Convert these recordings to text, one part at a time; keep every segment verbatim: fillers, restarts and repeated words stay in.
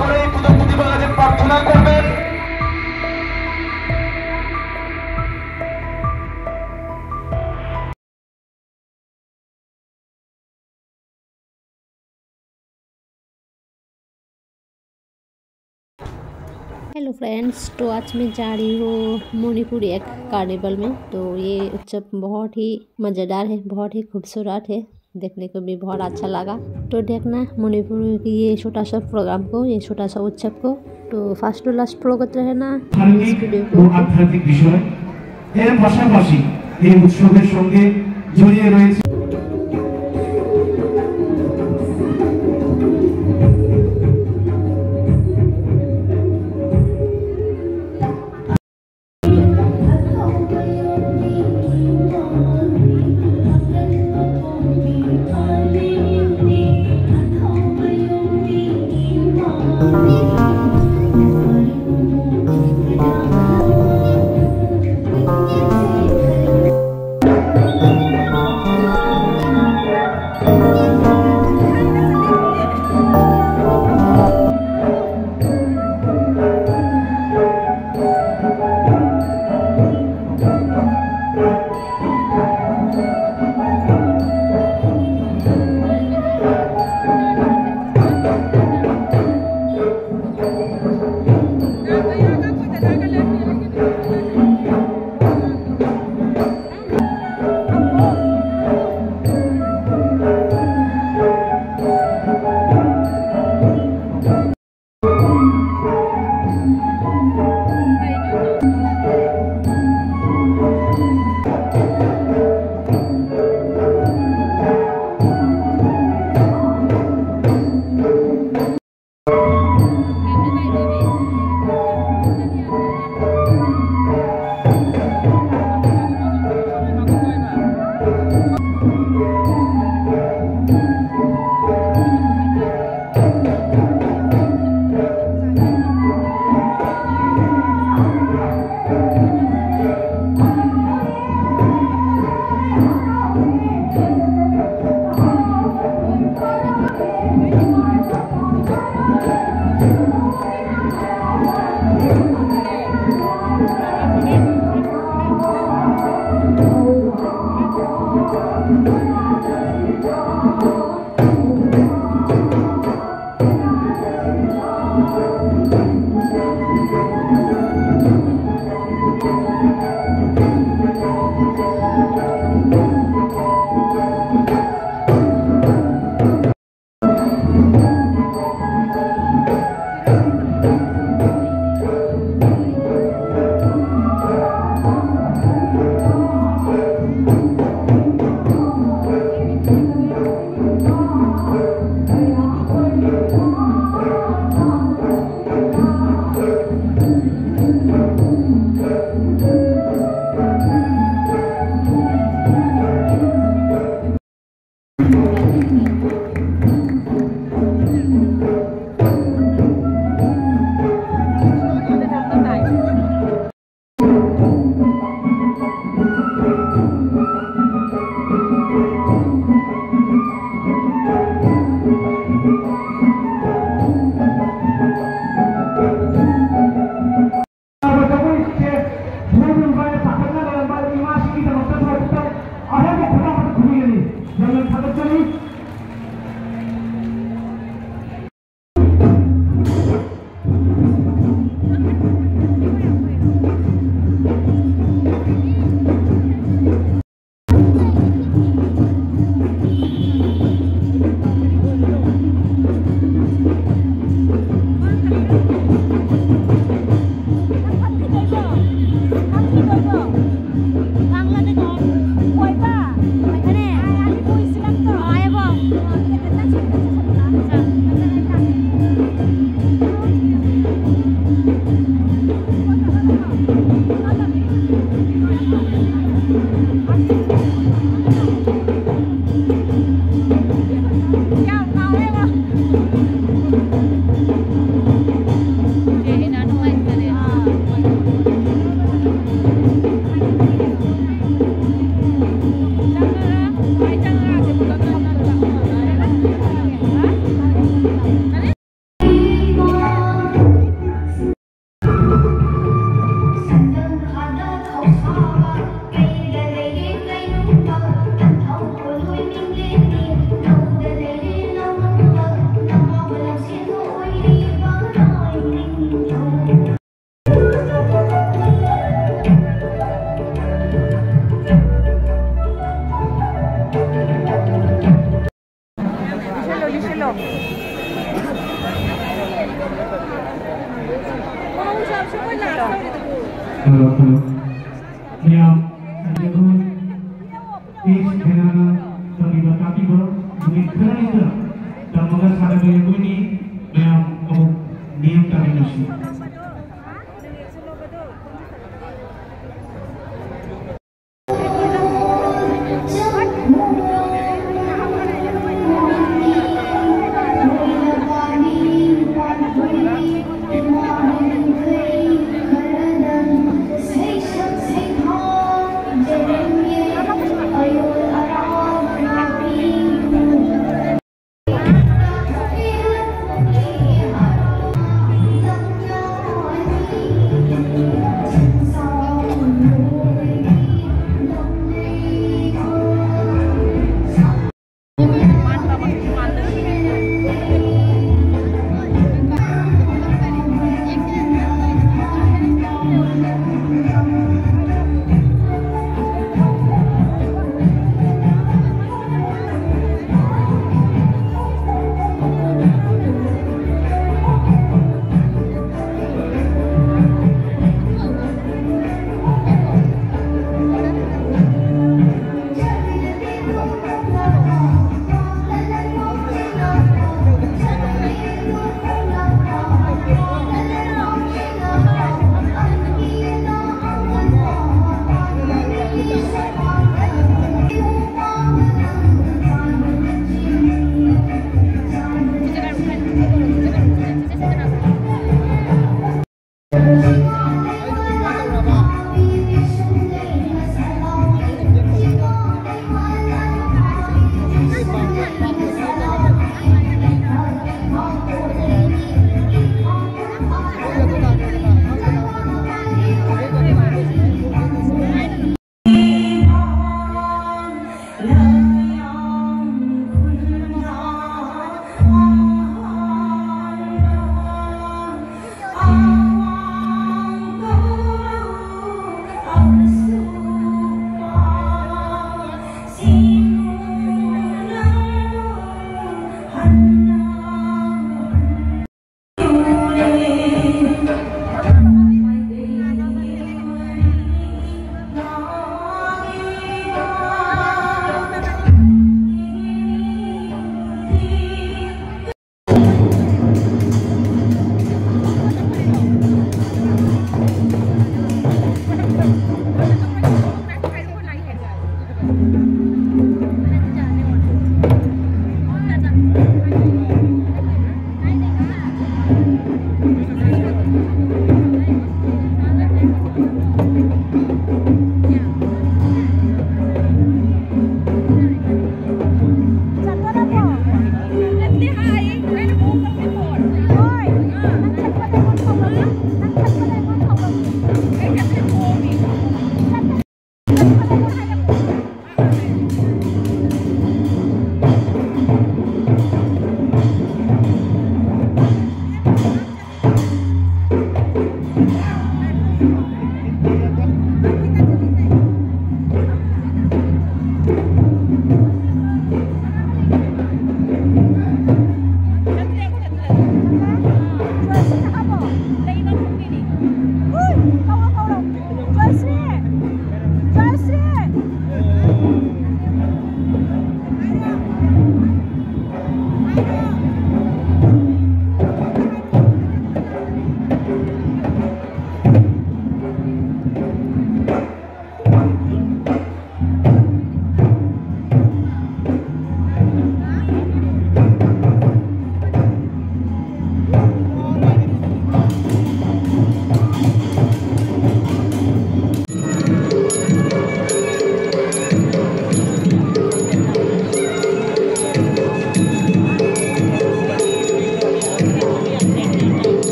করে এই পুজো প্রতিপালনের প্রার্থনা করবেন। हेलो फ्रेंड्स, तो आज मैं जा रही हूँ मणिपुर एक कार्निवल में। तो ये उत्सव बहुत ही मज़ेदार है, बहुत ही खूबसूरत है, देखने को भी बहुत अच्छा लगा। तो देखना मणिपुर की ये छोटा सा प्रोग्राम को, ये छोटा सा उत्सव को। तो फर्स्ट टू लास्ट फॉलो करते रहना इस वीडियो को। আধ্যাত্মিক বিষয়। এর পাশাপাশি এই উৎসবের সঙ্গে জড়িয়ে রয়েছে। Hello, hello. Miyam, ajaku, is khenana, tamiba tamiba, bumi khenani ta, tamaga sana bayagui ni, miyam, abu, niyam taminusi.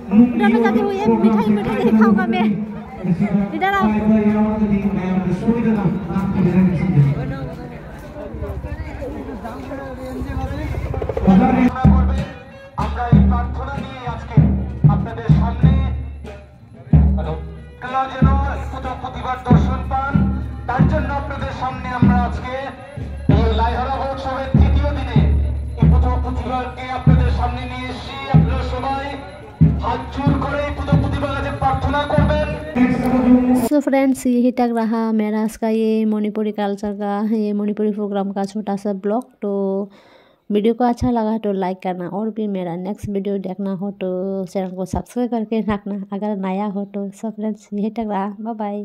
Udah na jadi huye mithai mithai dekha hoga me. Didara. আমরা এই প্রার্থনা নিয়ে আজকে আপনাদের সামনে আপনারা যেন এই পুজো প্রতিবার দর্শন পান, তার জন্য আপনাদের সামনে আমরা আজকে এই লাইহরা মহোৎসবের তৃতীয় দিনে এই পুজো প্রতিবারকে আপনাদের সামনে নিয়ে এসেছি। আপনারা সবাই হাত জোর করে এই পুজো প্রতিবারের কাছে প্রার্থনা করবেন। So friends, यही तक रहा मेरा आज का ये मणिपुरी कल्चर का, ये मणिपुरी प्रोग्राम का छोटा सा ब्लॉग। तो वीडियो को अच्छा लगा तो लाइक करना, और भी मेरा नेक्स्ट वीडियो देखना हो तो चैनल को सब्सक्राइब करके रखना अगर नया हो तो। So फ्रेंड्स, यही तक रहा, बाय बाय।